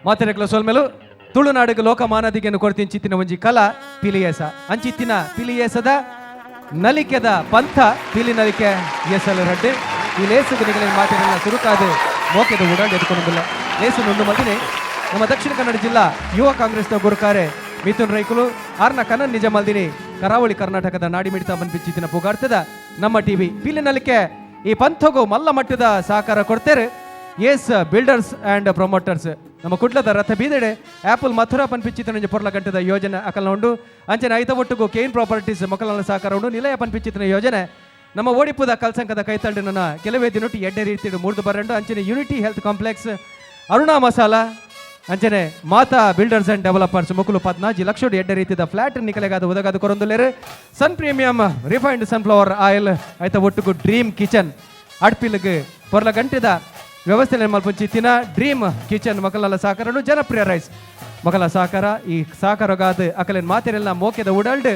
ಮಾತೆರೆಕ್ಲ ಸೊಲ್ಮೆಲು. ತುಳುನಾಡಿಗೆ ಲೋಕ ಮಾನದಿಗೆಯನ್ನು ಕೊಡ್ತಿಂಚಿತ್ತಿನ ಒಂಜಿ ಕಲಾ ಪಿಲಿಯೇಸ. ಅಂಚಿತ್ತಿನ ಪಿಲಿಯೇಸದ ನಲಿಕೆದ ಪಂಥ ಪಿಲಿ ನಲಿಕೆ ಎಸಲ್ ರಡ್ಡೆ. ಈ ಲೇಸುಗು ನಿಗಲಿನ ಮಾತೆರೆಲ್ಲ ಸುರುಕಾದ ಮೋಕೆದ ಉಡಾಡ್ ಎದ್ಕೊಂಡು ಲೇಸು ನುಂಡು ಮಲ್ದಿನಿ ನಮ್ಮ ದಕ್ಷಿಣ ಕನ್ನಡ ಜಿಲ್ಲಾ ಯುವ ಕಾಂಗ್ರೆಸ್ನ ಗುರುಕಾರೆ ಮಿಥುನ್ ರೈಕುಲು. ಆರ್ನ ಕನನ್ ನಿಜ ಮಲ್ದಿನಿ ಕರಾವಳಿ ಕರ್ನಾಟಕದ ನಾಡಿಮಿಡಿತ ಪನ್ಪಿಚಿತ್ತಿನ ಪುಗಾರ್ತದ ನಮ್ಮ ಟಿವಿ. ಪಿಲಿ ನಲಿಕೆ ಈ ಪಂಥಗೂ ಮಲ್ಲ ಮಟ್ಟದ ಸಹಕಾರ ಕೊಡ್ತೇವೆ S builders and promoters. ನಮ್ಮ ಕುಡ್ಲದ ರಥ ಬೀದೆಡೆ ಆಪಲ್ ಮಥುರಾ ಪನ್ಪಿಚಿತ್ತಿನ ಪೊರ್ಲ ಗಂಟದ ಯೋಜನೆ ಅಕಲ್ನ ಉಂಡು. ಅಂಚನೆ ಐತ ಒಟ್ಟುಗು ಕೇನ್ ಪ್ರಾಪರ್ಟೀಸ್ ಮೊಕಲನ ಸಹಕಾರ ಉಂಡು. ನಿಲಯ ಪನ್ಪಿಚಿತ್ತಿನ ಯೋಜನೆ ನಮ್ಮ ಓಡಿಪುದ ಕಲ್ಸಂಕದ ಕೈತಂಡನ ಕೆಲವೇ ದಿನೊಟ್ಟು ಎಡ್ಡೆ ರೀತಿಡು ಮೂರ್ದು ಬರಂಡು. ಅಂಚನೆ unity health complex, Aruna masala, ಅಂಚನೆ ಮಾತಾ builders and developers ಮುಕುಲು 14 ಲಕ್ಷ ಎಡ್ಡೆ ರೀತಿಯ ಫ್ಲಾಟ್ ನಿಕಲೆಗಾದ ಉದಗಾದ ಕೊರೊಂದುಲ್ಲೇರು. ಸನ್ premium refined sunflower oil, ಆಯ್ತ ಒಟ್ಟುಗು ಡ್ರೀಮ್ ಕಿಚನ್, ಅಡ್ಪಿಲ್ಗ್ ಪೊರ್ಲ ಗಂಟೆದ ವ್ಯವಸ್ಥೆ ಮಲ್ಪುಂಚಿತ್ತಿನ ಡ್ರೀಮ್ ಕಿಚನ್ ಮಕ್ಕಳೆಲ್ಲ ಸಹಕಾರನು, ಜನಪ್ರಿಯ ರೈಸ್ ಮಕ್ಕಳ ಸಹಕಾರ. ಈ ಸಹಕಾರಗಾದ ಅಕಲಿನ ಮಾತೆರೆಲ್ಲ ಮೋಕೆದ ಉಡಲ್ಡ್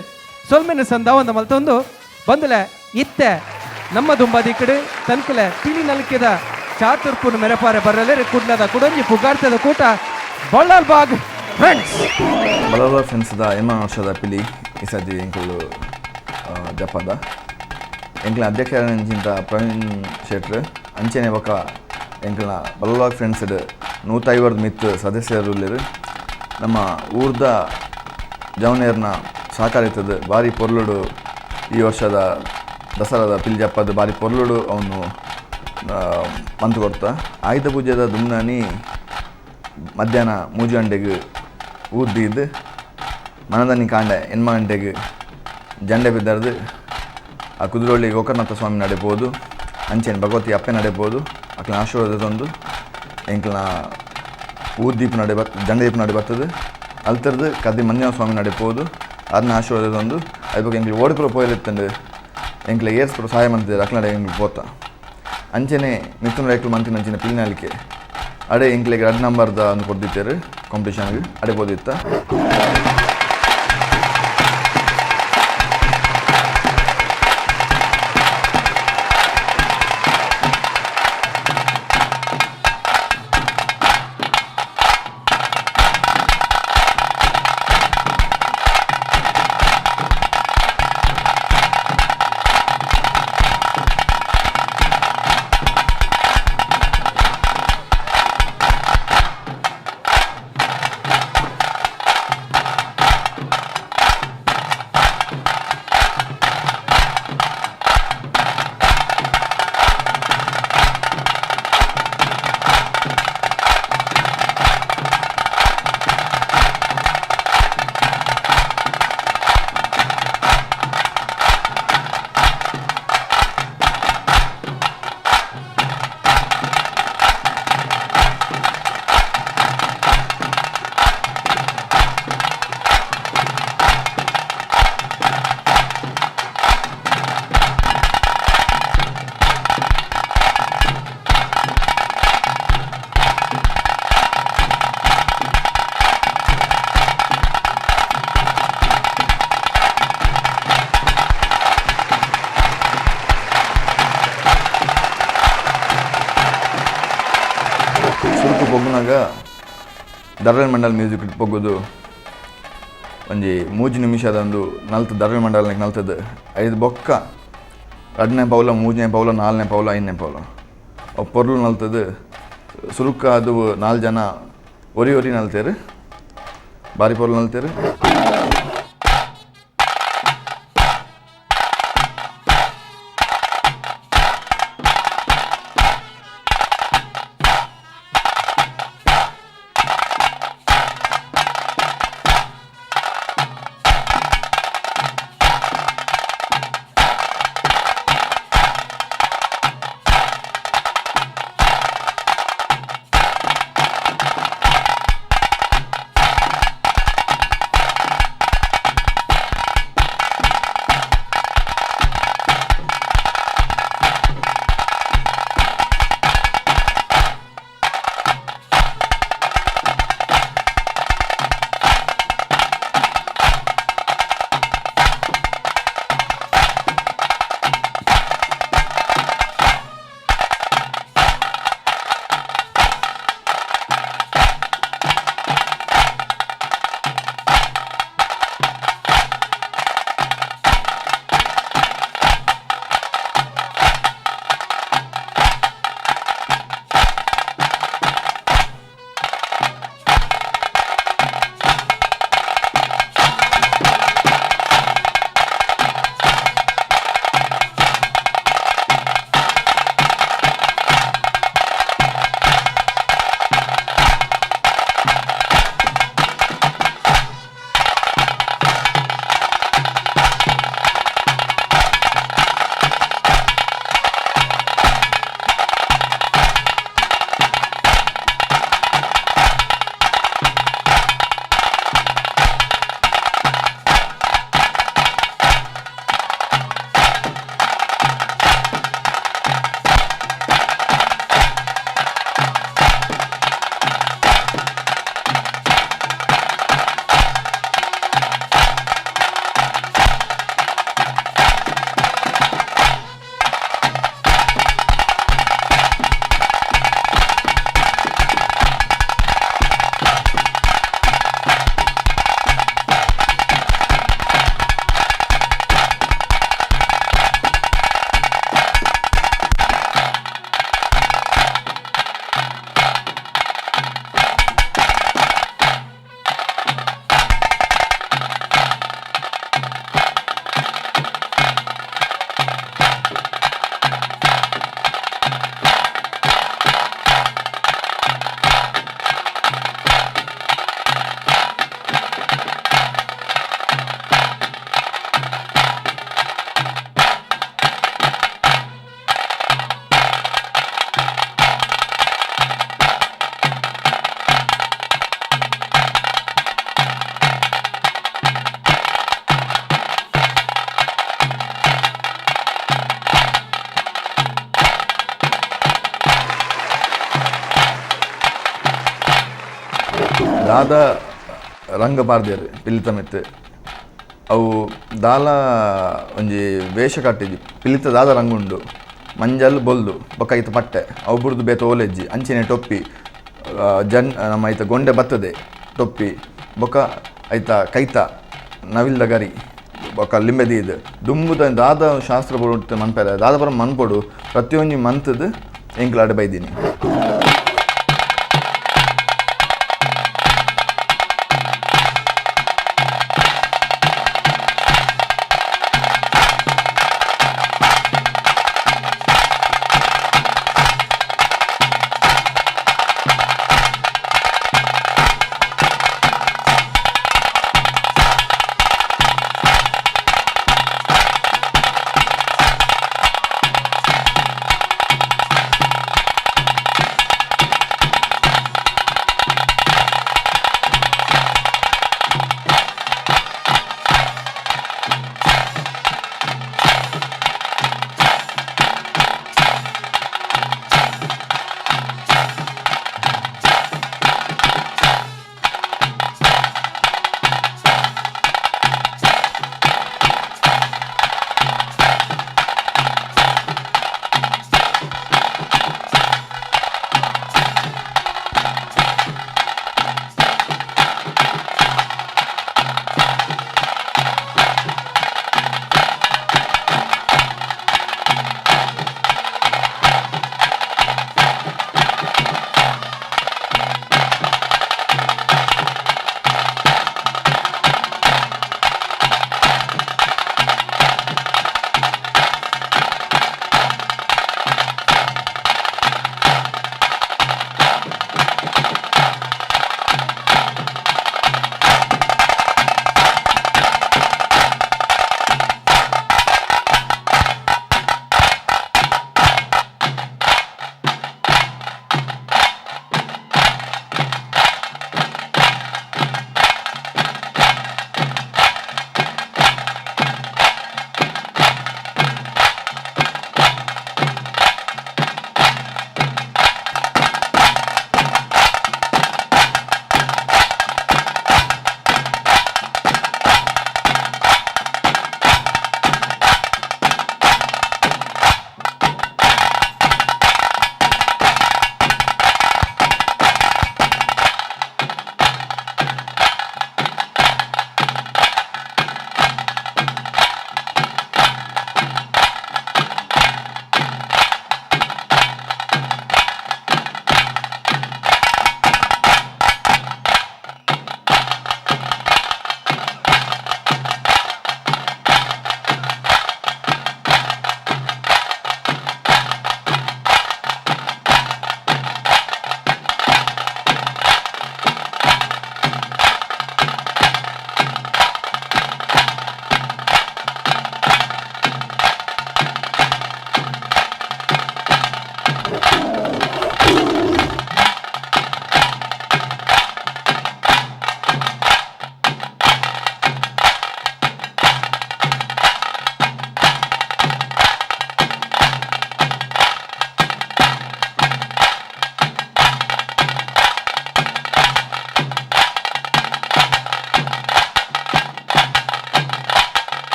ಸೊಲ್ಮೆನ ಸಂದಾವಂದ ಮಲ್ತೊಂದು ಬಂದಲೆ ಇತ್ತೆ ನಮ್ಮ ದುಂಬಾದಿಕ್ಕಡು ತನ್ಕುಲೆ ಪಿಲಿ ನಲ್ಕೆದ ಚಾತುರ್ಪುನ ಮೆರಪಾರೆ ಬರಲೇರು ಕುಡ್ಲದ ಕುಡೊಂಜಿ ಪುಗಾರ್ತದ ಕೂಟ ಬಳ್ಳಾಲ್ ಬಾಗ್ ಫ್ರೆಂಡ್ಸ್. ಬಲದ ಫ್ರೆಂಡ್ಸ್ದ ಎಮ್ಮ ವರ್ಷದ ಪಿಲಿ ಈ ಸತಿ ಎಂಕುಲು ಜಪ್ಪದ. ಎಂಕ್ಲ ಅಧ್ಯಕ್ಷರಂಚಿಂತ ಪ್ರವೀಣ್ ಶೆಟ್ರ್, ಅಂಚೆನೆ ಬೊಕ್ಕ ಎಂಕ್ಲ ಬಲವಾಗ್ ಫ್ರೆಂಡ್ಸ್ಡ್ 150 ಮಿತ್ ಸದಸ್ಯರು ಉಲ್ಲೆರ್. ನಮ್ಮ ಊರ್ದ ಜವನೇರ್ನ ಸಹಕಾರ ಇತ್ತದ. ಬಾರಿ ಪೊರ್ಲುಡು ಈ ವರ್ಷದ ದಸರಾದ ಪಿಲಿ ಜಪ್ಪದ ಬಾರಿ ಪೊರ್ಲುಡು ಅವನು ಮಂತ್ ಕೊರ್ತ. ಆಯುಧ ಪೂಜೆದ ದುಮ್ನಾನಿ ಮಧ್ಯಾಹ್ನ 3 ಗಂಟೆಗೆ ಊದ್ದಿದ್ದು, ಮನದನಿ ಕಾಂಡೆ 8 ಗಂಟೆಗೆ ಜಂಡೆ ಬಿದ್ದಾರ್ದು ಆ ಕುದ್ರೋಳಿ ಗೋಕರ್ಣನಾಥ ಸ್ವಾಮಿ ನಡೆಬೋದು, ಅಂಚೆನೆ ಭಗವತಿ ಅಪ್ಪೆ ನಡೆಬೋದು. ಅಕ್ಲೆನ ಆಶೀರ್ವಾದ ತಂದು ಎಂಕ್ಲನ ಊರ್ದೀಪ ನಡೆ ಬತ್, ಜಂಡೆ ದೀಪ ನಡೆ ಬರ್ತದೆ. ಅಲ್ತರ್ದು ಕದ್ರಿ ಮಂಜುನಾಥ ಸ್ವಾಮಿ ನಡೆಪೋದು, ಅದನ್ನ ಆಶೀರ್ವಾದ ತಂದು. ಅದ್ ಬೊಕ್ಕ ಎಂಕ್ಲೆ ಓಡಿಪುರ ಪೋಯಲಿತ್ತಂಡು ಎಂಕ್ಲೆ ಏರ್ಸ್ಪುರ ಸಹಾಯ ಮಂತಿದ್ದಾರೆ, ಅಕ್ಲನಡೆ ಎಂಕ್ಲೆ ಪೋತ. ಅಂಚೆನೆ ಮಿಥುನ್ ರೈಕುಲು ಮಂತಿನ ಅಂಚಿನ ಪಿಲಿನಲಿಕೆ ಅಡೆ ಎಂಕ್ಲೆಗ್ ರಡ್ ನಂಬರ್ದ ಒಂದು ಕೊರ್ದಿತ್ತೇರು ಕಾಂಪಿಟೇಷನ್ಗೆ, ಅಡೆ ಪೋದಿತ್ತ. ಸುರುಕು ಪೊಗ್ಗುನಾಗ ದರ್ರಲ್ ಮಂಡಲ್ ಮ್ಯೂಸಿಕ್ ಪೊಗ್ಗುದು ಒಂಜಿ 3 ನಿಮಿಷದಂದು ನಲ್ತು, ದರ್ರಲ್ ಮಂಡಲ್ ನಲ್ತದ್ದು. ಐದು ಬೊಕ್ಕ ರಡ್ಡನೇ ಪೌಲ, ಮೂಜನೇ ಪೌಲ, ನಾಲ್ನೇ ಪೌಲ, ಐದನೇ ಪೌಲ, ಅವು ಪೊರ್ಲು ನಲ್ತದ್ದು. ಸುರುಕ್ಕ ಅದು ನಾಲ್ಕು ಜನ ಒರಿ ಒರಿ ನಲ್ತೇರು, ಬಾರಿ ಪೊರ್ಲು ನಲ್ತೇರು. ದಾದ ರಂಗ ಪಾರ್ದೇರು ಪಿಲಿತ ಮಿತ್ತು ಅವು ದಾಲ ಒಂಜಿ ವೇಷ ಕಟ್ಟಿದ್ವಿ ಪಿಲಿತ ದಾದ ರಂಗುಂಡು ಮಂಜಲ್ ಬೊಲ್ದು ಬೊಕ್ಕ ಐತ ಪಟ್ಟೆ ಅವು ಬುಡ್ದು ಬೇತೆ ಓಲೆಜ್ಜಿ ಅಂಚನೆ ಟೊಪ್ಪಿ ಜನ್ ನಮ್ಮ ಐತ ಗೊಂಡೆ ಬತ್ತದೆ ಟೊಪ್ಪಿ ಬೊಕ್ಕ ಐತ ಕೈತ ನವಿಲ್ದ ಗರಿ ಬೊಕ್ಕ ಲಿಂಬೆ ದೀದ್ ದುಂಬುದ ದಾದ ಶಾಸ್ತ್ರ ಪೂರ ಮನ್ಪೆರೆ ದಾದ ಪೂರ ಮನ್ಪೊಡು ಪ್ರತಿಯೊಂಜಿ ಮಂತದ ಎಂಕ್ಲಾಡೆ ಬೈದೀನಿ.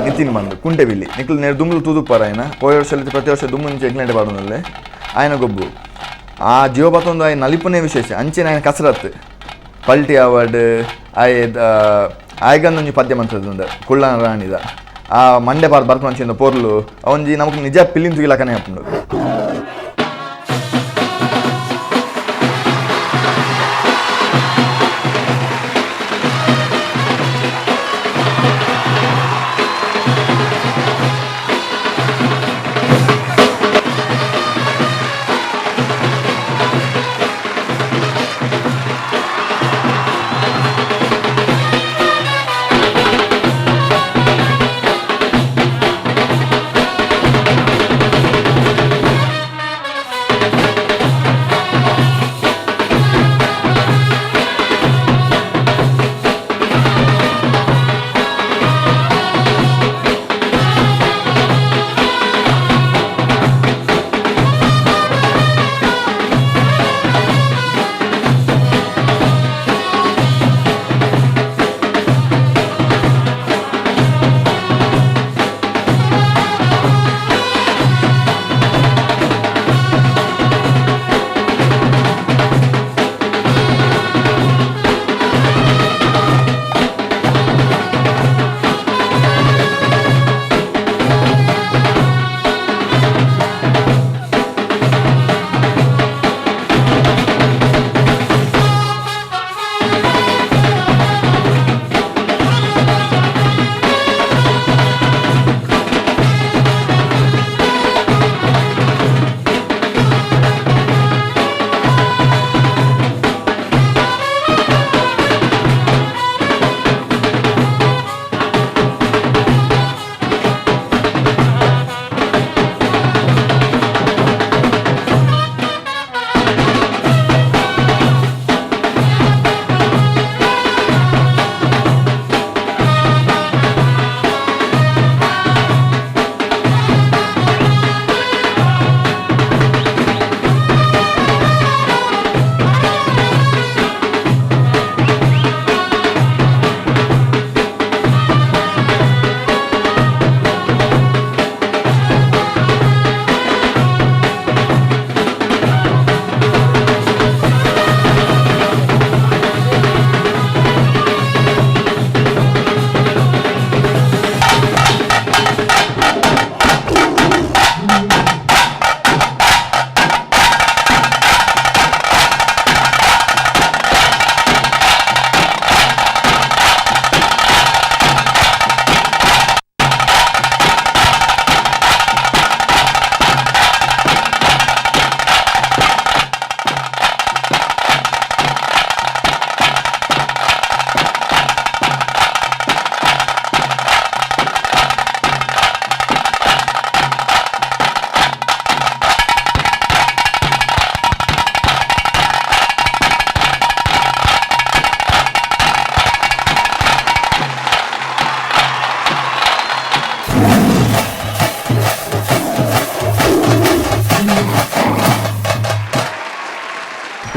ನಿತಿನ್ ಬಂದು ಕುಂಟೆಬಿಲ್ಲಿ ನಿಕ್ಲು ನೇರು ದುಂಬುಲು ತೂದುಪ್ಪಾರ ಆಯ್ನ ಪೋಯ ವರ್ಷ ಪ್ರತಿ ವರ್ಷ ದುಂಬು ಮುಂಚೆ ಎಂಕ್ಲೆಂಡೆ ಪಾಡೊಂದುಲ್ಲೆ ಆಯನ ಗೊಬ್ಬು ಆ ಜೀವ ಬತ್ತೊಂದು ಆಯ್ ನಲಿಪುನೇ ವಿಶೇಷ ಅಂಚೆನೆ ಆಯನ ಕಸರತ್ತು ಪಲ್ಟಿ ಅವಾರ್ಡ್ ಆಯ್ ಆಯ್ಗಂದೊಂಜಿ ಪದ್ಯ ಮಂತದ ಕುಳ್ಳನ ರಾಣಿದ ಆ ಮಂಡೆ ಪಾರ್ ಬರ್ಪುನಂಚಿನ ಪೊರ್ಲು ಅವೊಂಜಿ ನಮಕ್ ನಿಜ ಪಿಲಿನ್ ತೂಯಿಲಕನೆ ಆಪುಂಡು.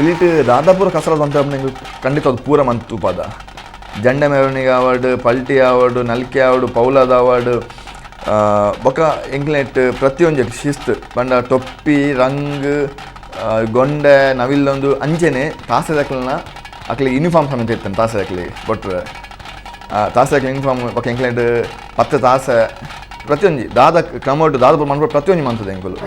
ಪಿಲಿಟ್ ದಾದಾಪುರ ಕಸರತ್ ಅಂತ ಖಂಡಿತ ಅದು ಪೂರ ಮಂತ್ ತೂಪದ. ಜಂಡೆ ಮೆರವಣಿಗೆ ಆವಡ್, ಪಲ್ಟಿ ಆವಡ್, ನಲ್ಕೆ ಆವಡ್, ಪೌಲದ ಆವಡ್, ಬೊಕ ಎಂಕ್ಲೆಟ್ ಪ್ರತಿಯೊಂಜಿ ಶಿಸ್ತು ಪಂಡ ಟೊಪ್ಪಿ, ರಂಗ್, ಗೊಂಡೆ, ನವಿಲ್ಲೊಂದು ಅಂಚೆನೆ ತಾಸೆದಕ್ಲೆನ ಅಕ್ಲೆ ಯೂನಿಫಾರ್ಮ್ ಸಮೇತ ಇತ್ತಂತೆ ತಾಸೆದಕ್ಲೆ ಬೊಟ್ರೆ. ತಾಸೆದಕ್ಲೆ ಯೂನಿಫಾರ್ಮ್ ಬೊಕ ಎಂಕ್ಲೆಟ್ ಪತ್ತೆ ತಾಸೆ ಪ್ರತಿಯೊಂಜಿ ದಾದ ಕ್ರಮೊಟ್ಟು ದಾದ ಮನ್ಪು ಪ್ರತಿಯೊಂಜಿ ಮಂತದ ಎಂಕುಲು.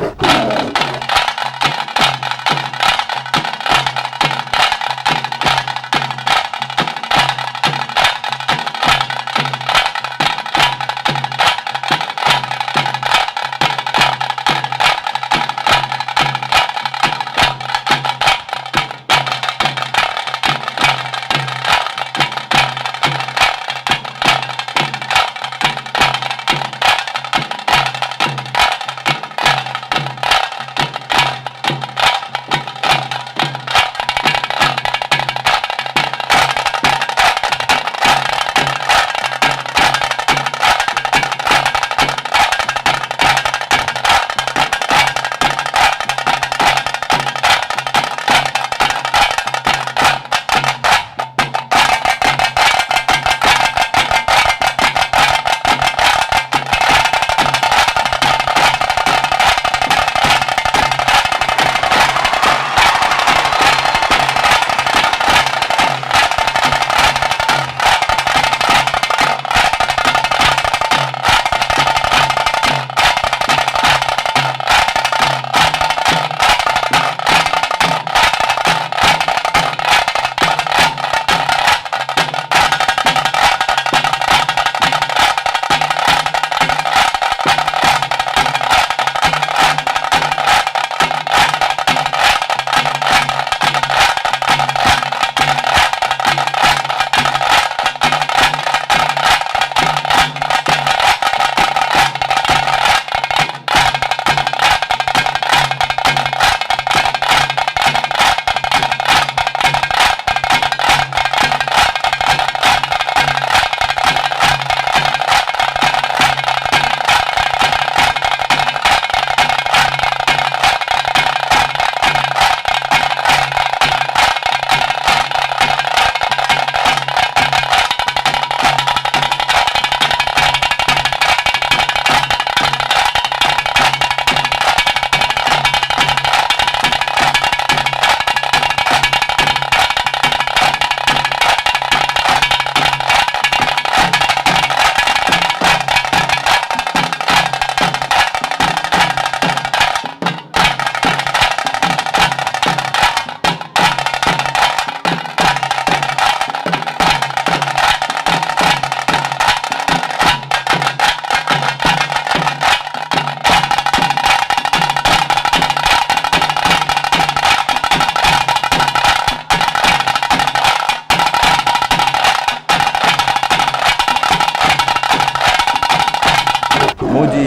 ಮೂಜಿ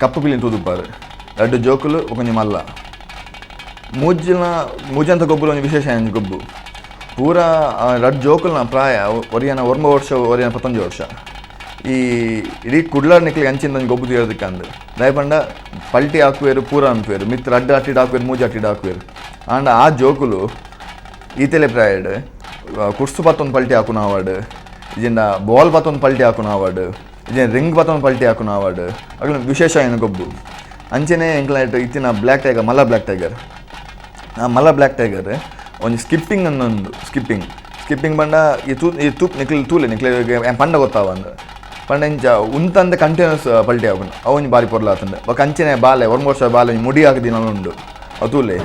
ಕಪ್ಪು ಪಿಲಿನ್ ತೂದುಪ್ಪಾರು ರಡ್ಡು ಜೋಕುಲು ಒಂಜಿ ಮಲ್ಲ ಮೂಜಿನ ಮೂಜಂತ ಗೊಬ್ಬುಲು ಒಂಜಿ ವಿಶೇಷ ಒಂಜಿ ಗೊಬ್ಬು ಪೂರ ರಡ್ಡು ಜೋಕುಲ್ನ ಪ್ರಾಯ ಒರಿಯನ 9 ವರ್ಷ ಒರಿಯನ 19 ವರ್ಷ ಈ ಇಡೀ ಕುಡ್ಲಾರ್ ನಿಕ್ಲಿಗೆ ಅಂಚಿನ ಒಂಜಿ ಗೊಬ್ಬು ತೀರೋದಕ್ಕಂದು ದಯಪಂಡ ಪಲ್ಟಿ ಹಾಕುವೇರು ಪೂರ ಅನ್ಪುವೇರು ಮಿತ್ ರಡ್ಡು ಅಟ್ಟಿಡ್ ಹಾಕುವೇರು ಮೂಜಿ ಅಟ್ಟಿಡ್ ಹಾಕುವೇರು ಆಂಡ ಆ ಜೋಕುಲು ಈತೆಲೆ ಪ್ರಾಯಡ್ ಕುರ್ಸು ಪತ್ತೊಂದು ಪಲ್ಟಿ ಹಾಕುನ ಅವಾರ್ಡ್ ಇಜಿಂದ ಬಾಲ್ ಪತ್ತೊಂದು ಪಲ್ಟಿ ಹಾಕುನ ಅವಾರ್ಡ್ ಇಜಿನ ರಿಂಗ್ ಪತ್ತೊಂದು ಪಲ್ಟಿ ಹಾಕುನ ಅವಾರ್ಡ್ ಅಗ್ಲ ವಿಶೇಷ ಏನು ಗೊಬ್ಬು ಅಂಚೆನೆ ಎಂಕ್ಲೈಟ್ ಇತ್ತಿನ ಬ್ಲ್ಯಾಕ್ ಟೈಗರ್ ಮಲ್ಲ ಬ್ಲ್ಯಾಕ್ ಟೈಗರ್ ಆ ಮಲ್ಲ ಬ್ಲ್ಯಾಕ್ ಟೈಗರ್ ಒಂಜಿ ಸ್ಕಿಪ್ಪಿಂಗ್ ಅನ್ನೊಂದು ಸ್ಕಿಪ್ಪಿಂಗ್ ಸ್ಕಿಪ್ಪಿಂಗ್ ಪಂಡ ಈ ತೂ ಈ ತೂಪ್ ನಿಕ್ಲಿ ತೂಲೆ ನಿಕ್ಲೆ ಪಂಡ ಗೊತ್ತಾವ ಅಂದ್ ಪಂಡ ಇಂಚ ಉಂತಂದೆ ಕಂಟಿನ್ಯೂಸ್ ಪಲ್ಟಿ ಆಪುಂಡು ಅವು ಒಂಜಿ ಬಾರಿ ಪೊರ್ಲು ಆತುಂಡು ಬೊಕ ಅಂಚೆನೆ ಬಾಲೆ 9 ವರ್ಷ ಬಾಲೆ ಒಂಜಿ ಮುಡಿ ಹಾಕಿದಿನ ಉಂಡು ಅವು ತೂಲೆ.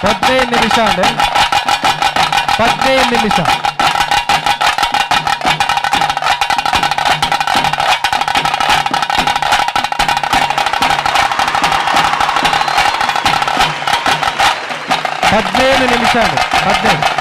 15 ನಿಮಿಷ ಅಂಡ್ 15 ನಿಮಿಷ. 15 ನಿಮಿಷ ಅಂಡ್ 15.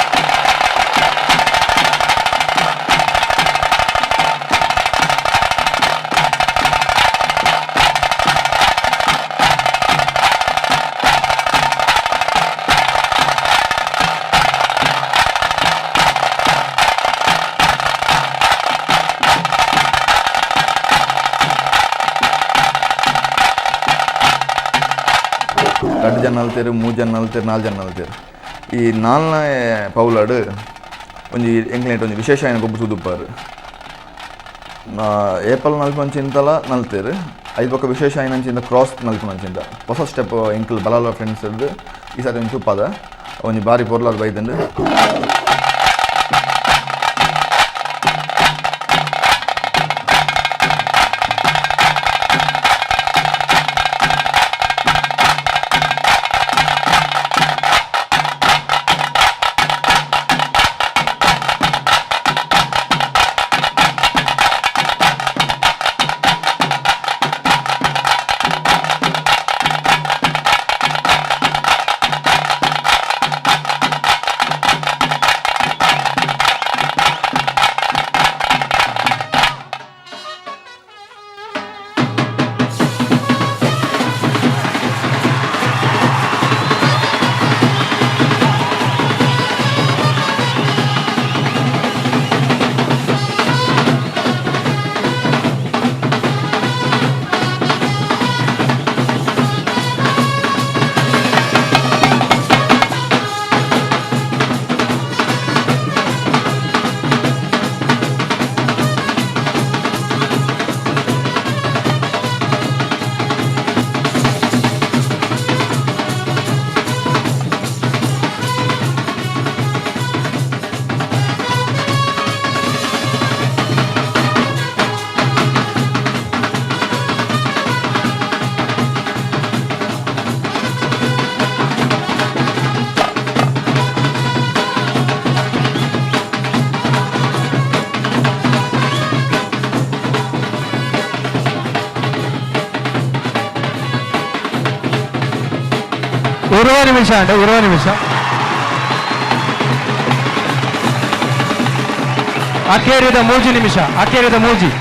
2 ಜನ ನಲ್ತೇರು, 3 ಜನ ನಲ್ತೇರು, 4 ಜನ ನಲ್ತೇರು. ಈ ನಾಲ್ನೇ ಪೌಲಾಡು ಒಂಜಿ ಎಂಕ್ಲೇಟ್ ಒಂಜಿ ವಿಶೇಷ ಆಯಿನ ಗೊಬ್ಬು ತೂದುಪ್ಪಾರು. ಏಪಲ್ ನಲ್ಪಂಚಿಂತಲ ನಲ್ತೇರು, ಐದು ಬೊಕ್ಕ ವಿಶೇಷ ಆಯಿನಂಚಿಂತ ಕ್ರಾಸ್ ನಲ್ಪಂಚಿಂತ ಹೊಸ ಸ್ಟೆಪ್ ಎಂಕಲ್ ಬಲಾಲ ಫ್ರೆಂಡ್ಸ್ ಇದ್ದು ಈ ಸಾರಿ ಒಂಜಿ ತೂಪಾದ ಒಂಜಿ ಬಾರಿ ಪೊರ್ಲಾದ್ ಬೈದುಂಡು. 20 ನಿಮಿಷ ಅಂಡ್ 20 ನಿಮಿಷ. ಅಕೇರಿದ ಮೂಜಿ ನಿಮಿಷ, ಅಕೇರಿದ ಮೂಜಿ.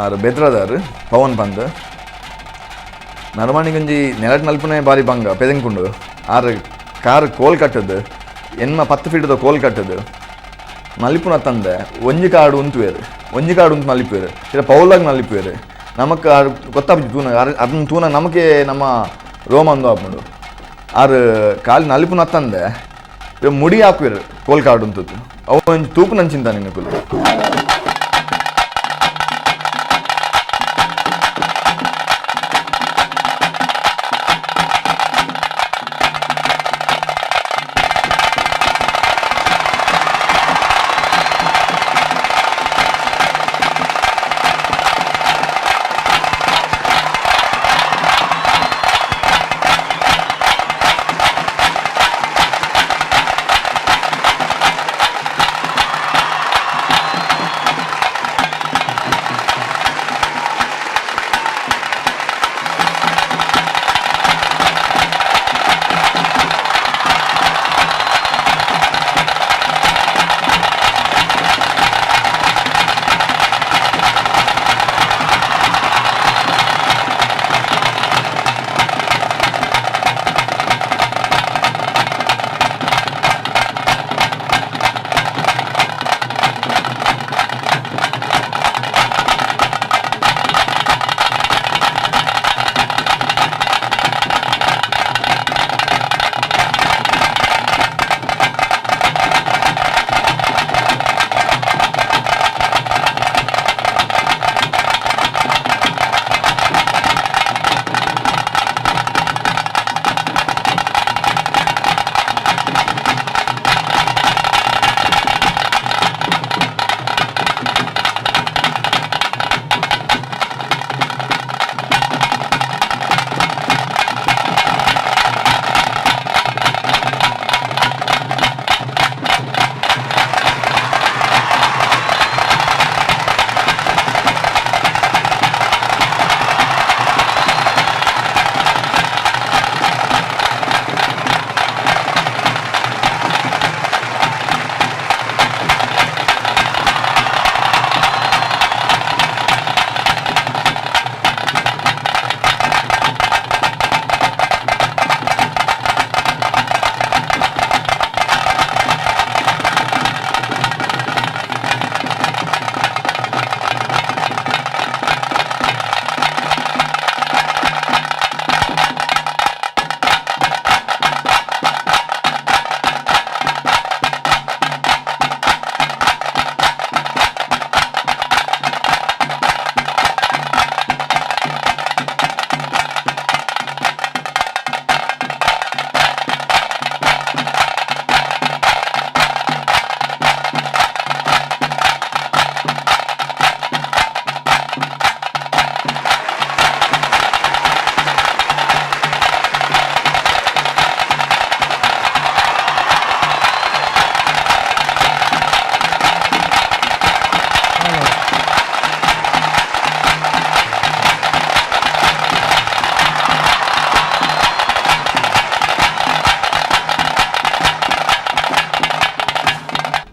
ಆರು ಬೆದ್ರದಾರು ಪವನ್ ಪಂದ್. ನರಮಾಣಿಗಂಜಿ ನೆಲಟ್ ನಲ್ಪನೆ ಬಾರಿ ಬಂಗ ಪೆದಂಕುಂಡು. ಆರು ಕಾರ್ ಕೋಲ್ ಕಟ್ಟದು, ಎನ್ಮ 10 ಫೀಟ್ದ ಕೋಲ್ ಕಟ್ಟದು ನಲಿಪುನ ತಂದೆ. ಒಂಜಿ ಕಾಡು ಉಂತುವೇರು, ಒಂಜಿ ಕಾಡು ಉಂತು ನಲಿಪುವೇರು, ಇಲ್ಲ ಪೌಲಾಗ್ ನಲಿಪುವೇರು. ನಮಕ್ ಆರು ಗೊತ್ತಾಪುಜಿ ತೂನ, ಅದನ್ನ ತೂನ ನಮಕೆ ನಮ್ಮ ರೋಮಂದು ಆಪುಂಡು. ಆರು ಕಾಲು ನಲಿಪುನ ತಂದೆ ಮುಡಿ ಹಾಕುವೇರು ಕೋಲ್ ಕಾಡು ಉಂತದ್ದು. ಅವು ಒಂಜಿ ತೂಪು ನಂಚಿಂತ ನಿನ್ನಕುಲು.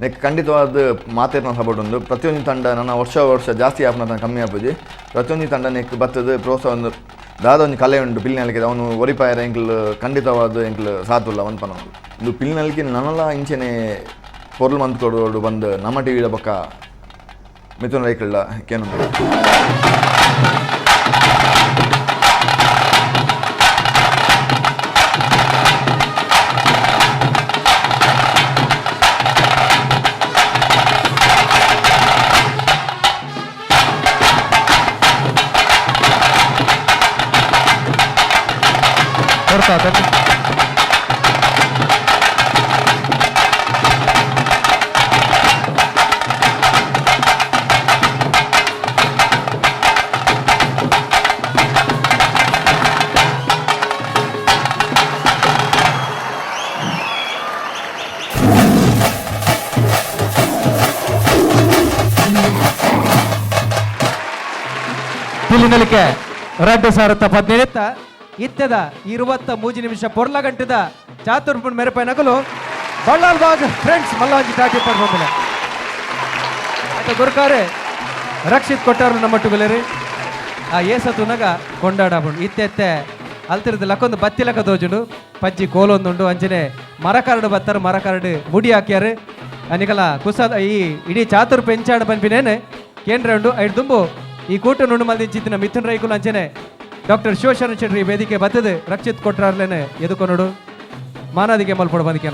ನೆಕ್ ಖಂಡಿತವಾದ ಮಾತೇರ್ನ ಸಪೋರ್ಟ್ ಉಂಡು. ಪ್ರತಿಯೊಂದು ತಂಡ ನನ್ನ ವರ್ಷ ವರ್ಷ ಜಾಸ್ತಿ ಆಪುನ ಕಮ್ಮಿ ಆಪುಜಿ. ಪ್ರತಿಯೊಂದು ತಂಡ ನೆಕ್ ಬತ್ತದ ಪ್ರೋತ್ಸಾಹ ಒಂದು ದಾದ ಒಂಜಿ ಕಲೆ ಉಂಡು ಪಿಲಿನಲಿಕೆ ಅವನು ಒರಿಪಾಯರ ಎಂಕ್ಲು ಖಂಡಿತವಾದ ಎಂಕ್ಲು ಸಾತುಲ್ಲ ಪನ ಒಂದು ಪಿಲಿನಲಿಕೆ ನನಲ ಇಂಚೆನೆ ಪೊರ್ಲು ಮಂತ್ ಕೊಡೋಡು ಬಂದು ನಮ್ಮ ಟಿವಿದ ಬೊಕ್ಕ ಮಿಥುನ್ ರೈಕಳ್ಳ ಕೇನುಂಡು. ಪಿಲಿನಲಿಕೆ 2017 ಇತ್ತದ 23 ನಿಮಿಷ ಪೊರ್ಲ ಗಂಟದ ಚಾತುರ್ಪುಣ್ ಮೆರಪೈ ನಕಲು ಬಳ್ಳಾಲ್ ಬಾಗ್ ಫ್ರೆಂಡ್ಸ್ ಮಲ್ಲಾಂಜಿ ಟಾಟಿ ಪಡ್ಬಂದಿಲ್ಲ. ಆತ ಗುರುಕಾರೆ Rakshit ಕೊಟ್ಟಾರು ನಮ್ಮಟ್ಟುಗಲೇರಿ ಆ ಏಸತುನಗ ಕೊಂಡಾಡಬಂಡು ಇತ್ತೆತ್ತೆ ಅಲ್ತಿರ್ದು ಲಕ್ಕೊಂದು ಬತ್ತಿ ಲಕ್ಕ ದೋಜುಂಡು ಪಜ್ಜಿ ಕೋಲೊಂದುಂಡು ಅಂಚನೆ ಮರಕರಡು ಬತ್ತಾರೆ ಮರಕರಡು ಮುಡಿ ಹಾಕ್ಯಾರು. ಅನಿಕಲ ಕುಸದ ಈ ಇಡೀ ಚಾತುರ್ ಪೆಂಚಾಡ ಪನ್ಪಿನೇನೆ ಕೇಂದ್ರ ಉಂಡು. ಐಡ್ ದುಂಬು ಈ ಕೂಟ ನುಂಡು ಮಲ್ದಿಂಚಿತ್ತಿನ ಮಿಥುನ್ ರೈಕುಲು ಅಂಚನೆ ಡಾಕ್ಟರ್ ಶಿವಶರಣ ಶೆಟ್ಟಿ ವೇದಿಕೆ ಬತ್ತದು ರಕ್ಷಿತ್ ಕೊಟ್ರಾರ್ಲೇನೆ ಎದುಕೊನೋಡು ಮಾನಾದಿಗೆ ಮಲ್ಪೊಡು ಬಂದಿಕೆ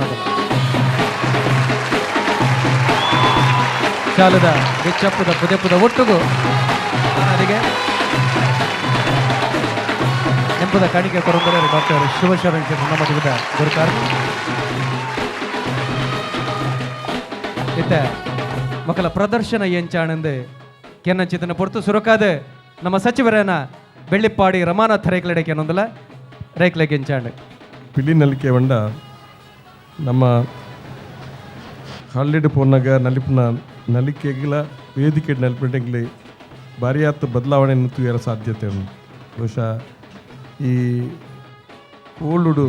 ಶಾಲದ ಬೆಚ್ಚಪ್ಪುದ ಪುದೆಪ್ಪುದ ಒಟ್ಟುಗು ಮಾನಾದಿಗೆ ನೆಂಪುದ ಕಾಣಿಕೆ ಕೊರಂದರೆ ಡಾಕ್ಟರ್ ಶಿವಶರಣ ಶೆಟ್ಟಿ ನಮ್ಮ ಮದುವೆದ ಗುರುಕಾರ. ಇತ್ತ ಮಕ್ಕಳ ಪ್ರದರ್ಶನ ಎಂಚಾಣಂದು ಕೆನ್ನಂಚಿತನ ಪೊರ್ತು ಸುರಕಾದ ನಮ್ಮ ಸಚಿವರನ ಬೆಳ್ಳಿಪ್ಪಾಡಿ ರಮಾನಾಥ್ ರೈಕ್ಲೆಡೆ ಕೆನೊಂದಲ ರೈಕ್ಲೆ ಕೆಂಚಾಂಡ್. ಪಿಲಿ ನಲಿಕೆ వంಡ ನಮ್ಮ ಹಳ್ಳಿಡ್ ಪೋನಾಗ ನಲಿಪುನ ನಲಿಕೆಗಳ ವೇದಿಕೆ ನಲಿಪಿಂಟೆಗ್ಲಿ ಭಾರಿಯಾತ್ ಬದಲಾವಣೆಯನ್ನು ತೂಯರ ಸಾಧ್ಯತೆ ಉಂಟು. ಬಹುಶಃ ಈ ಕೋಳುಡು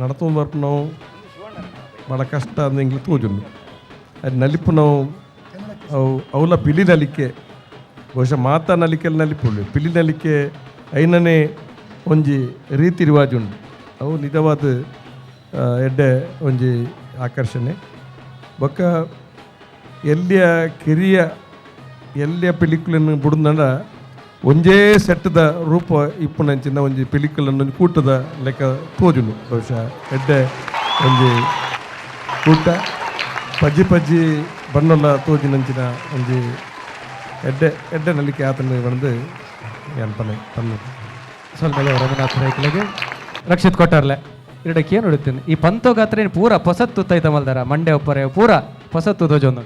ನಡತೊಂದು ಬರ್ಪುನವು ಭಾಳ ಕಷ್ಟ ಅಂದ್ ಎಂಗ್ಲು ತೋಜುಂಡು. ಅದು ನಲಿಪುನವು ಅವು ಅವಲ ಪಿಲಿ ನಲಿಕೆ ಬಹುಶಃ ಮಾತಾ ನಲಿಕೆಲ್ ನಲಿಪುಂಡು. ಪಿಲಿ ನಲಿಕೆ ಐನನೇ ಒಂಜಿ ರೀತಿ ರಿವಾಜು ಉಂಡು. ಅವು ನಿಜವಾದ ಎಡ್ಡೆ ಒಂಜಿ ಆಕರ್ಷಣೆ. ಬೊಕ್ಕ ಎಲ್ಲಿಯ ಕಿರಿಯ ಎಲ್ಲಿಯ ಪಿಲಿಕುಲನ್ನು ಬುಡ್ದಂಡ ಒಂಜೇ ಸೆಟ್ಟದ ರೂಪ ಇಪ್ಪುನಂಚಿನ ಒಂಜಿ ಪಿಲಿಕುಲನ್ನು ಒಂಜಿ ಕೂಟದ ಲೆಕ್ಕ ತೋಜುಂಡು. ಬಹುಶಃ ಎಡ್ಡೆ ಒಂಜಿ ಕೂಟ ಪಜ್ಜಿ ಪಜ್ಜಿ ಬಣ್ಣೊಲ್ಲ ತೋಜಿನಂಚಿನ ಒಂಜಿ ಎಡ್ಡೆ ಎಡ್ಡೆ ನಲಿಕೆ ಆತನ ಬಂದು ಏನ್ ಪನ್ನೆ ಪನ್ನೆ. ಸ್ವಲ್ಪ ರಘುನಾಥ್ ರೈಕ್ಲೆಗೆ ರಕ್ಷಿತ್ ಕೊಟ್ಟಾರ್ಲೆ ಎರಡಕ್ಕೆ ಏನು ಹೊಡಿತೀನಿ ಈ ಪಂತೋಗಾತ್ರ ಏನು ಪೂರ ಪೊಸತ್ತು ತೈತ ಮಲ್ದಾರ ಮಂಡೆ ಒಪ್ಪರೆ ಪೂರ ಪೊಸತ್ತು ತೋಜೊಂದು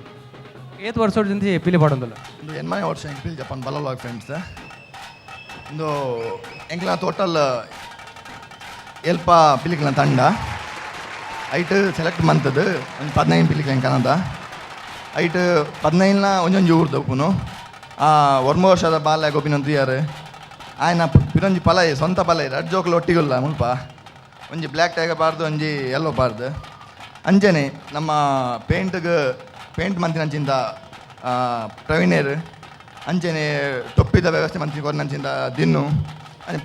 ಏತ್ ವರ್ಷ ಪಿಲಿ ಪಾಡೊಂದಿಲ್ಲ. ಇಂದು ಎನ್ಮನೆ ವರ್ಷ ಎಂಕ್ಪಿಲ್ ಜಪಾನ್ ಬಲಲಾಗ್ ಫ್ರೆಂಡ್ಸ್. ಇಂದು ಎಂಕ್ಲ ಟೋಟಲ್ ಎಲ್ಪ ಪಿಲಿಕ್ಲ ತಂಡ ಐಟ್ ಸೆಲೆಕ್ಟ್ ಮಂತದ್ದು ಒಂಜಿ 15 ಪಿಲಿಕ್ಲ ಕನದ ಐಟ್ 15ನ ಒಂಜೊಂಜಿ ಊರ್ದ ಉಪ್ಪುನು. ಆ ಒರ್ಮ ವರ್ಷದ ಬಾಲ್ಯ ಗೋಪಿನ ಯಾರು ಆಯ್ನ ಪಿರೊಂಜಿ ಪಲೈ ಸ್ವಂತ ಪಲೈ ರಡ್ಡ್ ಜೋಕುಲು ಒಟ್ಟಿಗುಲ್ಲ ಮುಲ್ಪ ಒಂಜಿ ಬ್ಲ್ಯಾಕ್ ಟೈಗರ್ ಪಾಡ್ದು ಒಂಜಿ ಯೆಲ್ಲೋ ಪಾಡ್ದು. ಅಂಚನೆ ನಮ್ಮ ಪೇಂಟ್ಗ್ ಪೇಂಟ್ ಮಂತಿನಂಚಿಂದ ಪ್ರವೀಣೇರ್, ಅಂಚನೆ ಟೊಪ್ಪಿದ ವ್ಯವಸ್ಥೆ ಮಂತಿ ಕೊರ್ನಂಚಿಂದ ದಿನ್ನು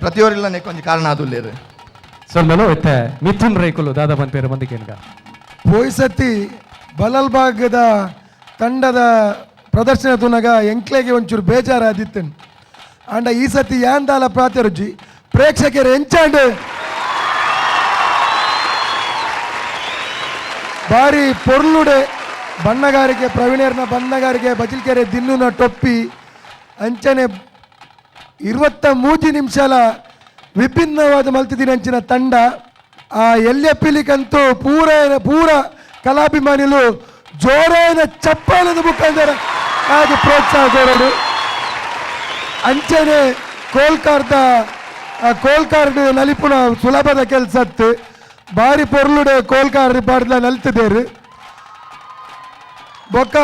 ಪ್ರತಿಯೊರಿಲ್ಲ ನೆಕ್ ಒಂಜಿ ಕಾರಣ ಆದುಲ್ಲೇರು. ಸೊಲ್ಮೆಲು. ಇತ್ತೆ ಮಿಥುನ್ ರೈಕುಲು ದಾದಾ ಪನ್ಪೇರು ಮಂದಿಕೇನ್ಗ. ಪೋಯ್ಸತಿ ಬಲಲ್ಬಾಗದ ತಂಡದ ಪ್ರದರ್ಶನ ತುನಗ ಎಂಕ್ಲೆಗೆ ಒಂಚೂರು ಬೇಜಾರಾದಿತ್ತನ್. ಆಂಡ ಈ ಸತಿ ಯಾಂದಾಲ ಪ್ರಾತರುಜಿ ಪ್ರೇಕ್ಷಕರು ಎಂಚಾಂಡ್ ಬಾರಿ ಪೊರ್ಲುಡೆ ಬಣ್ಣಗಾರಿಕೆ ಪ್ರವೀಣರ್ನ ಬಣ್ಣಗಾರಿಕೆ ಬಜಿಲ್ಕೆರೆ ದಿನ್ನುನ ಟೊಪ್ಪಿ ಅಂಚನೆ 23 ನಿಮಿಷಲ ವಿಭಿನ್ನವಾದ ಮಲ್ತಿದಿನ ಅಂಚಿನ ತಂಡ. ಆ ಎಲ್ಯಪ್ಪಿಲಿಕಂತೂ ಪೂರ ಪೂರ ಕಲಾಭಿಮಾನಿಲು ಜೋರಾದ ಚಪ್ಪಾಳದ ಮುಖಾಂತರ ಹಾಗೆ ಪ್ರೋತ್ಸಾಹ ಕೊಡೋದು. ಅಂಚನೆ ಕೋಲ್ಕಾರ್ದ ಕೋಲ್ಕಾರ್ಡ್ ನಲಿಪುನ ಸುಲಭದ ಕೆಲಸತ್ತು ಬಾರಿ ಪೊರ್ಲುಡೆ ಕೋಲ್ಕಾರ್ ಪಾಡ್ಲ ನಲ್ತಿದ್ದೇರು. ಬೊಕ್ಕ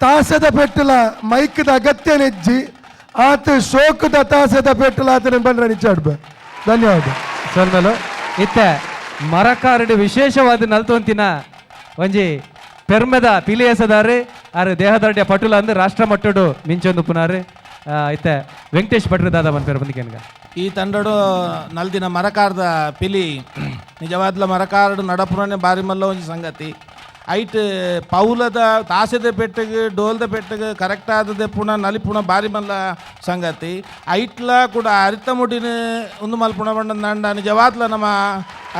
ತಾಸದ ಪೆಟ್ಟಲ ಮೈಕ್ದ ಅಗತ್ಯ ನೆಜ್ಜಿ ಆತ ಶೋಕದ ತಾಸದ ಪೆಟ್ಟಲ ಆತನ ಬಂದ್ರೆ ನಿಚಾಡ್ಬ. ಧನ್ಯವಾದ. ಸೊಲ್ಮೆಲು. ಇತ್ತೆ ಮರಕಾರಡು ವಿಶೇಷವಾದ ನಲ್ತೊಂತಿನ ಒಂಜಿ ಪೆರ್ಮೆದ ಪಿಲಿಯಸದಾರು ಆರು ದೇಹದೊಡ್ಡ ಪಟುಲ ಅಂದು ರಾಷ್ಟ್ರ ಮಟ್ಟಡು ಮಿಂಚೊಂದು ಪುನಾರು. ಇತ್ತೆ ವೆಂಕಟೇಶ್ ಭಟ್ರು ದಾದಾ ಪನ್ಪೇರು ಬಂದಿಕೇನ್ಗ. ಈ ತಂಡಡು ನಲ್ದಿನ ಮರಕಾರ್ದ ಪಿಲಿ ನಿಜವಾದ್ಲ ಮರಕಾರ್ಡು ನಡಪುರನೆ ಬಾರಿ ಮಲ್ಲ ಒಂಜಿ ಸಂಗತಿ. ಐಟ್ ಪೌಲದ ತಾಸೆದ ಪೆಟ್ಟಿಗೆ ಡೋಲ್ದ ಪೆಟ್ಟಿಗೆ ಕರೆಕ್ಟ್ ಆದದೆ ಪುಣ ನಲಿಪುಣ ಬಾರಿ ಮಲ್ಲ ಸಂಗತಿ. ಐಟ್ಲ ಕೂಡ ಅರಿತ ಮುಡಿನ ಒಂದು ಮಲ್ಪುಣ ಬಣ್ಣ ನಂಡ ನಿಜವಾದ್ಲ ನಮ್ಮ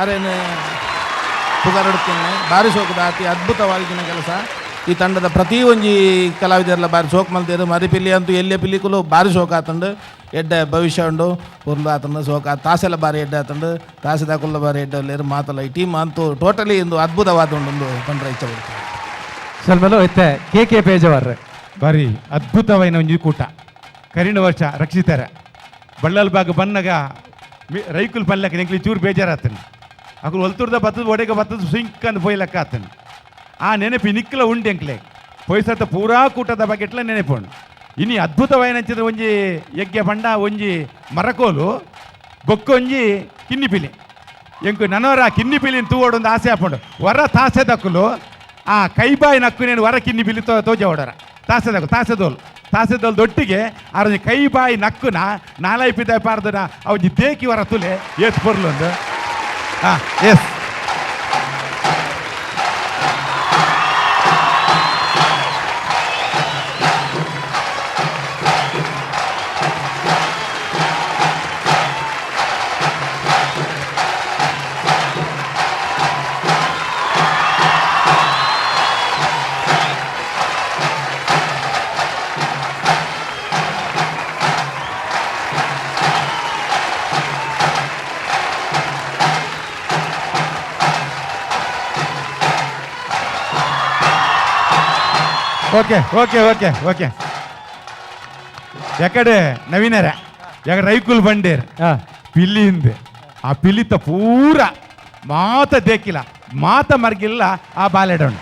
ಅರೇನು ಪುಗರಡುತ್ತೇನೆ. ಬಾರಿ ಸೋಕುದ ಅತಿ ಅದ್ಭುತವಾಗಿನ ಕೆಲಸ. ಈ ತಂಡದ ಪ್ರತಿ ಒಂಜಿ ಕಲಾವಿದರ್ಲ ಬಾರಿ ಸೋಕ್ ಮಲ್ತೇರು. ಮರಿಪಿಲಿ ಅಂತೂ ಎಲ್ಲೆ ಪಿಲಿಕುಲು ಬಾರಿ ಸೋಕ್ ಆತಂಡು ಎಡ್ಡೆ ಭವಿಷ್ಯ ಉಂಡು ಉರ್ಲು ಆತಂಡು ಸೋಕ ತಾಸೆಲ್ಲ ಬಾರಿ ಎಡ್ಡೆ ಆತಂಡು ತಾಸೆದ ಕುಲ್ಲ ಬಾರಿ ಎಡ್ಡೆ ಲೇರು ಮಾತಲ್ಲ. ಈ ಟೀಮ್ ಅಂತೂ ಟೋಟಲಿ ಒಂದು ಅದ್ಭುತವಾದ ಉಂಡು ಪಂಡ್ರೆ ಇಚ್ಛೆ ಪಡ್ತೀನಿ. ಸೊಲ್ಮೆಲು. ಇತ್ತೆ ಕೆ ಕೆ ಪೇಜವರ್. ಬಾರಿ ಅದ್ಭುತವಾಯಿನ ಒಂಜಿ ಕೂಟ. ಕರಿನ ವರ್ಷ ರಕ್ಷಿತಾರೆ ಬಳ್ಳಲ್ ಬಾಗ ಬನ್ನಗ ರೈಕುಲ್ ಪಲ್ಲಕ್ಕೆ ಎಂಕ್ಲಿ ಚೂರು ಬೇಜಾರಾತನು. ಅಕುಲು ಒಲ್ತುರ್ದ ಬತ್ತದ ಒಡೆಗೆ ಬತ್ತದ ಸುಂಕ್ ಅಂದ್ ಪೋಯ್ಲಕ್ಕ ಆತನು. ಆ ನೆನಪು ನಿಕ್ಕಲ ಉಂಡು ಎಂಕ್ಲೆ ಪೊಯ್ಸತ್ತ ಪೂರಾ ಕೂಟದ ಬಗೆಟ್ಲ ನೆನಪುಂಡು. ಇನಿ ಅದ್ಭುತವಾಯಿನಂಚಿದ ಒಂಜಿ ಯಜ್ಞ ಬಂಡ ಒಂಜಿ ಮರಕೋಲು ಬೊಕ್ಕೊಂಜಿ ಕಿನ್ನಿಪಿಲಿ ಎಂಕು ನನವರ ಕಿನ್ನಿಪಿಲಿನ ತೂವಡೊಂದು ಆಸೆ ಆಪುಂಡು. ವರ ತಾಸೆದಕ್ಕುಲು ಆ ಕೈಬಾಯಿ ನಕ್ಕು ನೇನು ವರ ಕಿನ್ನಿಪಿಲಿ ತೋಜ ಓಡರ ತಾಸೆದಕ್ಕು ತಾಸೆದೋಲು. ತಾಸೆದಲ್ ದೊಟ್ಟಿಗೆ ಆರೊಂಜಿ ಕೈ ಬಾಯಿ ನಕ್ಕುನ ನಾಲೈ ಪಿದಾಯ್ ಪಾರ್ದನ ಅವಂಜಿ ದೇಕಿ ವರ ತುಲೆ ಏತ್ ಪೊರ್ಲೊಂದು. ಹಾ, yes. Okay okay okay okay. ಎಕಡೆ ನವೀನರ ಯಾಕಡೆ ರೈಕುಲ್ ಬಂಡೇರ್ ಪಿಲಿಯಿಂದ ಆ ಪಿಲಿತ ಪೂರ ಮಾತ ದೇಕಿಲ್ಲ, ಮಾತ ಮರ್ಗಿಲ್ಲ ಆ ಬಾಲೆಡೋಣ.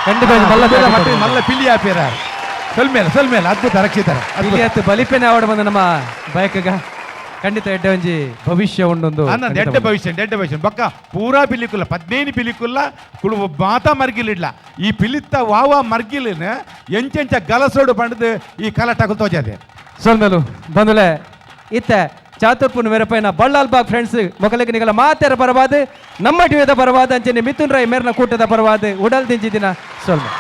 ಖಂಡಿತ ಇದು ಮಲ್ಲ ಮಲ್ಲ ಮಲ್ಲ ಪಿಲಿ ಆಪೇರ ಸೊಲ್ಮೇಲೆ ಸೊಲ್ಮೇಲೆ ಅದ್ಭುತ ರಕ್ಷಿತರ. ಪಿಲಿ ಅತ್ತು ಬಲಿಪೆನೆ ಆವಡ ಬಂದ ನಮ್ಮ ಬಯಕಗ ಖಂಡಿತ ಎಡ್ಡೆ ಒಂಜಿ ಭವಿಷ್ಯ ಉಂಡೊಂದು. ಅನ್ನಂದು ಎಡ್ಡೆ ಭವಿಷ್ಯ, ಎಡ್ಡೆ ಭವಿಷ್ಯ. ಬೊಕ್ಕ ಪೂರಾ ಪಿಲಿಕುಲ್ಲ 15 ಪಿಲಿಕುಲ್ಲ ಕುಳು ಮಾತ ಮರ್ಗಿಲಿಡ್ಲ ಈ ಪಿಲಿತ್ತ ವಾವ ಮರ್ಗಿಲಿನ ಎಂಚೆಂಚ ಗಲಸೋಡು ಬಂಡದು ಈ ಕಲಟకు ತೋಜಾದೆ. ಸೊಲ್ಮೆಲು ಬಂದುಲೆ. ಇತ್ತ ಚಾತುರ್ಪುನ್ ಮೆರಪೈನ ಬಳ್ಳಾಲ್ ಬಾಗ್ ಫ್ರೆಂಡ್ಸ್ ಮೊಕಲಿಗೆ ನಿಗಲ ಮಾತೆರ ಪರವಾದ, ನಮ್ಮ ಟಿವಿದ ಪರವಾದ, ಅಂಚನೆ ಮಿಥುನ್ ರೈ ಮೇರ್ನ ಕೂಟದ ಪರವಾದ ಉಡಲ್ ದಿಂಜಿದಿನ ಸೊಲ್ಮೆ.